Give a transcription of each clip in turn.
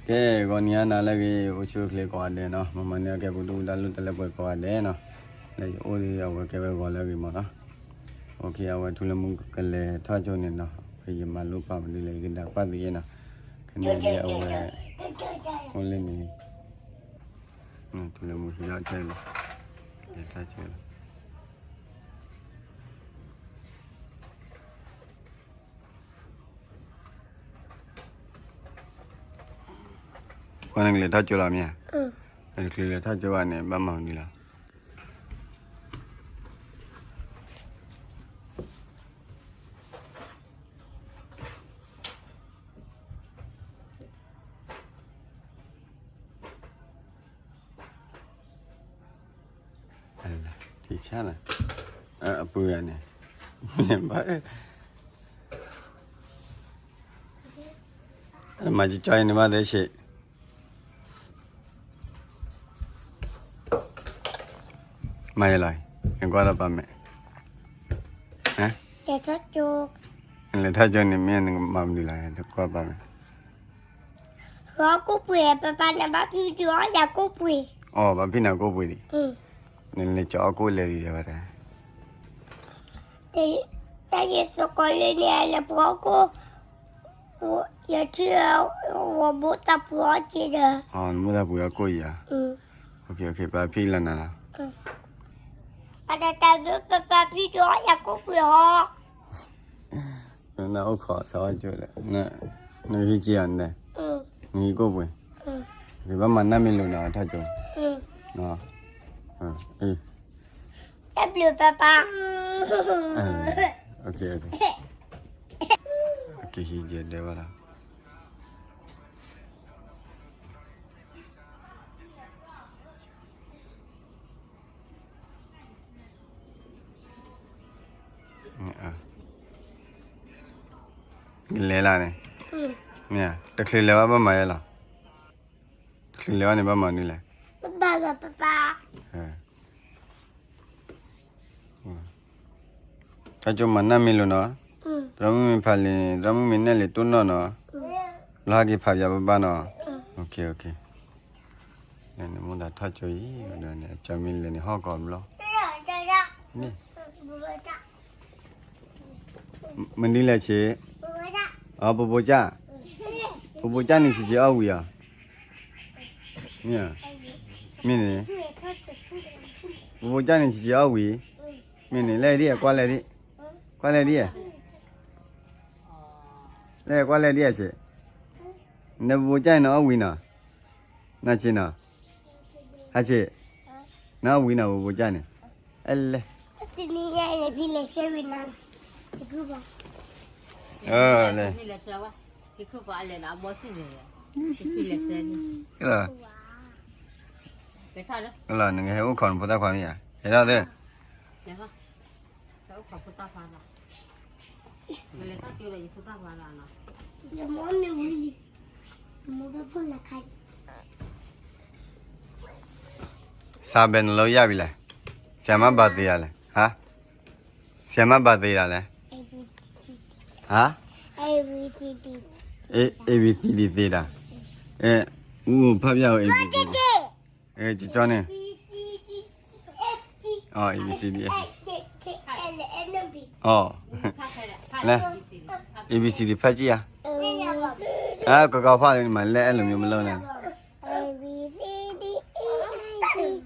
ကဲ ဂီၤနံၤဟါနၤလၢအဂ့ၤ အိၣ်ဆူၣ်အိၣ်ချ့ကိးဂၤဒဲးနီၤ, မ့မ့ၢ်န့ၣ် ကဲပူၤဒူၣ်ပူၤဒါလိၣ်တၢ်လၢပှဲၤကိးဂၤဒဲးနီၤ, လၢယအိၣ်ဒီးအဝဲကဲဝဲဂီၤလၢအဂ့ၤမးနီၤ, အဝဲထူလၢမူကလဲၤထီၣ်ကၠိန့ၣ်နီၤ, ယမၤလိပာ်မနုၤလဲၣ် ယကဒၣ်ကွၢ်သ့နီၤ, ခဲန့ၣ်အဝဲ အိၣ်လၢန့ၣ် ထူလၢမူဟံးထီၣ်ကၠိလီၤ, လဲၤထီၣ်ကၠိလီၤ. ကွၢ်နကလဲၤထီၣ်ကၠိလီၤမ့ၢ်ဧါ, နတချုးလဲၤထီၣ်ကၠိဘၣ်န့ၣ် ဘၣ်မၤမနုၤလီၤ. ထံဆၣ်လီၤ, အပှ့ၤဂၤန့ၣ်, မၤကၠီအံၤန့ၣ် ဘၣ်သ့ဆ့း မၤယလီၤ, နကွၢ်ဒီးပာ်မဲာ်, နလဲၤထီၣ်ကၠိန့ၣ် မ့ၢ်နကမၤမနုၤလဲၣ် နကွၢ်ပာ်မဲာ်, ကိၣ်ပှ့ၤ ပပၢ်နဘၣ်ဖံးဒုးအီၣ်ယၤကိၣ်ပှ့ၤ, အိ ဘၣ်ဖံးနၤကိၣ်ပှ့ၤဒံး, နလဲၤကၠီအီၣ်ကိၣ်လဲၤဒံးဝဲဒၣ် တၢ်ယသကိးလၢန့ၣ် လဲၤပှ့ၤအီၣ်ကိၣ်, ယထံၣ် ဝဲဘိၣ်သးပှ့ၤအီၣ်က့ဒီး, နဘိၣ်သးပှ့ၤအီၣ်ကိၣ်ယၤ, ပာ်ဖံးလီၤနၤလီၤ, အတၢ်တၢ်သ့ၣ် ပပၢ်ဖံးဒုးအီၣ်ယၤကိၣ်ပှ့ၤဟီ နအိၣ်ခိးစးဝါကၠိဒီး, နဟံးက့ၤအီၤန့ၣ်, နဟံးကိၣ်ပှ့ၤ, ဘၣ်မၤနၢ်မ့ၢ်လိာ်နီၤထီၣ်ကၠိ, တၢ်ဘျုးပပၢ်, ကဟံးက့ၤဒဲးဘၣ်လီၤ. လဲၤလၢန့ၣ်, တချုးလဲၤဘၣ်ဘၣ်မၤယဲလီၤ, တချုးလဲၤဘၣ်န့ၣ်ဘၣ်မၤနုၤလဲၣ်, ဘၣ်လီၤပပၢ်, ထီၣ်ကၠိမၤနၢ်မ့ၢ်လိာ်နီၤ, သရၣ်မုၣ်မ့ၢ်ဖးလံာ်န့ၣ် သရၣ်မုၣ်မ့ၢ်နဲၣ်လံာ်တိၢ်နီၣ်နီၤ, လီၤဟဲက့ၤဖးပၠးပဘၣ်နီၤ, နမ့ၢ်ဒၣ်ထီၣ်ကၠိအံၤ, ကၠီမ့ၢ်လဲၤန့ၣ်ဟီၣ်ကီးဘျီ, မနုၤလဲၣ်ဆ့, ပပိကၢ်, ပပိကၢ်န့ၣ်ဆံးဆံးအီၣ်ဝံၤဧါ, မ့ၢ်, မ့ၢ်န့ၣ်, ပပိကၢ်န့ၣ်ဆံးဆံးအီၣ်ဝံၤ, မ့ၢ်န့ၣ် လဲၤဒ်, ကွၢ်လဲၤဒ်, ကွၢ်လဲၤဒ်, လဲၤကွၢ်လဲၤဒ်အဆ့, နပပိကၢ်န့ၣ်အီၣ်ဝံၤနီၤ, နဆ့နီၤ, ဟးဆ့, နအီၣ်ဝံၤနီၤ ပပိကၢ်န့ၣ်, အဲလဲၣ် လၢ နကဟဲအိၣ်ခိးနဖိသၣ်ခွါမ့ၢ်ဧါ, ဟဲထီၣ်သ့ၣ်, စးဘဲနလီယၢ်ဘံလဲၣ်, ဆရာမဘၣ်သ့ဒ်လဲၣ်, ဟါ, ဆရာမဘၣ်သ့ဒ်လဲၣ်, ဟါ, A B C D သ့ဒၣ်, အူဖးပၠးဧိၤ A B C D, ကၠီန့ၣ်, အ A B C D, လဲၣ်, A B C D ဖးကံၢ်ဧါ, ကကဖးလၢနမၤလဲၣ် အဲၣ်လိာ်မ့ၢ်မ့ၢ်လီၤန့ၣ်,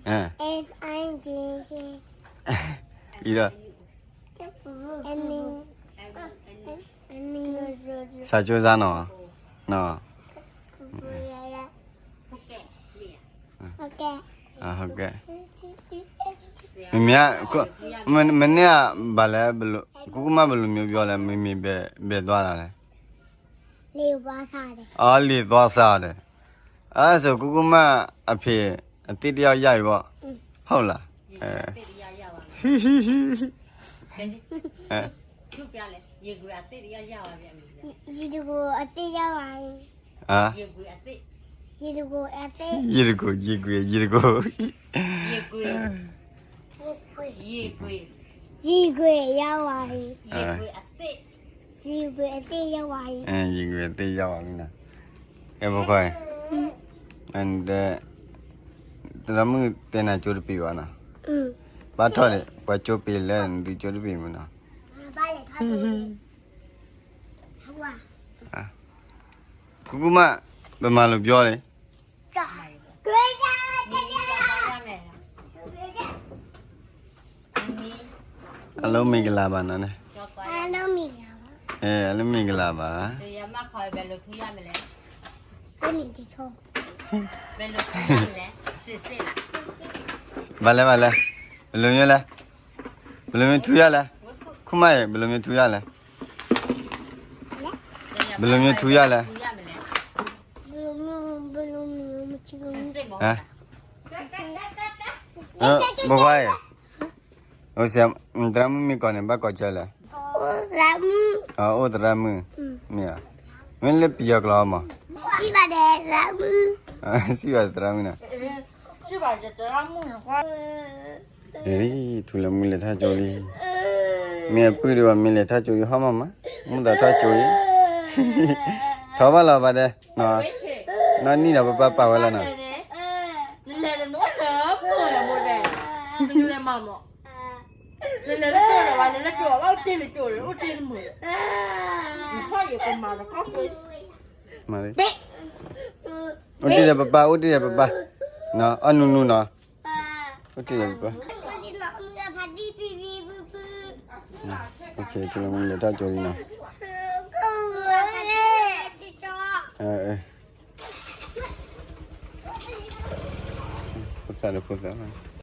အံၤဒီး, စးကၠိစါနီၤ, မ့မ့ၢ်, မ့ၢ်န့ၣ်ဘၣ်လဲၣ်, ကူကူမၢ်ဘယ်လိုမျိုးပြောလဲ, မ့မ့ၢ်ဘယ်သွားတာလဲ, အလံာ်သွားစားတယ်, အဲဆို ကူကူမၢ်အဖေ အသစ်တစ်ယောက်ရပြီပေါ့, ဟုတ်လား, ရေတံခွန်အသစ်ရပြီ, ရေတံခွန်, ရေတံခွန်, ရေတံခွန်, ရေခွေရပြီ, ရေခွေအသစ်ရပြီ, ရေခွေအသစ်ရပြီနီၤ, ကဲဖိခွါ, ဒီး သရၣ်မုၣ်တဲနၤကၠိတပ့ၤဘၣ်နီၤ, ဘၣ်ထီၣ်ဒီး ပှၤကၠိပ့ၤလၢနသုကၠိတပ့ၤမးနီၤ, ကူကူမး ပမၤလိာ်ပျီလံ အလၢမ့ၢ်ကလၤဘၣ်နီၤန့ၣ်, အလၢမ့ၢ်ကလၤဘၣ်, ဘၣ်လဲၣ်ဘၣ်လဲၣ်, ဘယ်လိုမျိုးလဲ, ဘယ်လိုမျိုးထူရလဲ, ခူမးရေ ဘယ်လိုမျိုးထူရလဲ, ဘယ်လိုမျိုးထူရလဲ, ဟမ်, ဘိခွါရေ အိၣ်သရၣ်မုၣ်မ့ၢ်ကိးန့ၣ် ဘၣ်ကိးကၢလဲၣ်, အိၣ်သရၣ်မုၣ်, မ့ၢ်ဧါ, မ့ၢ်လၢပယီၤကျိာ်မး, စံးဘၣ်သရၣ်မုၣ်နီၤ, ထူလၢမူလဲၤထီၣ်ကၠိလံ, မ့ၢ်အပုၢ်ဒံးဘၣ် မ့ၢ်လဲၤထီၣ်ကၠိလံ ဟီမးမး, မူသးထီၣ်ကၠိလံ, ထီၣ်ဘၣ်လီၤဘၣ်ဒဲး, နီၢ်နံၣ်ဒီးပပၢ်ပာ်ဝဲလီၤနီၤ မၤလံ, အိၣ်တ့ၢ်ဒီးပပၢ် အိၣ်တ့ၢ်ဒီးပပၢ်, အီၣ်နူနူနီၤ, အိၣ်တ့ၢ်ဒီးပပၢ်, ထူလၢမူလဲၤထီၣ်ကၠိလံနီၤ, ဖိသၣ်ဒီးဖိသၣ်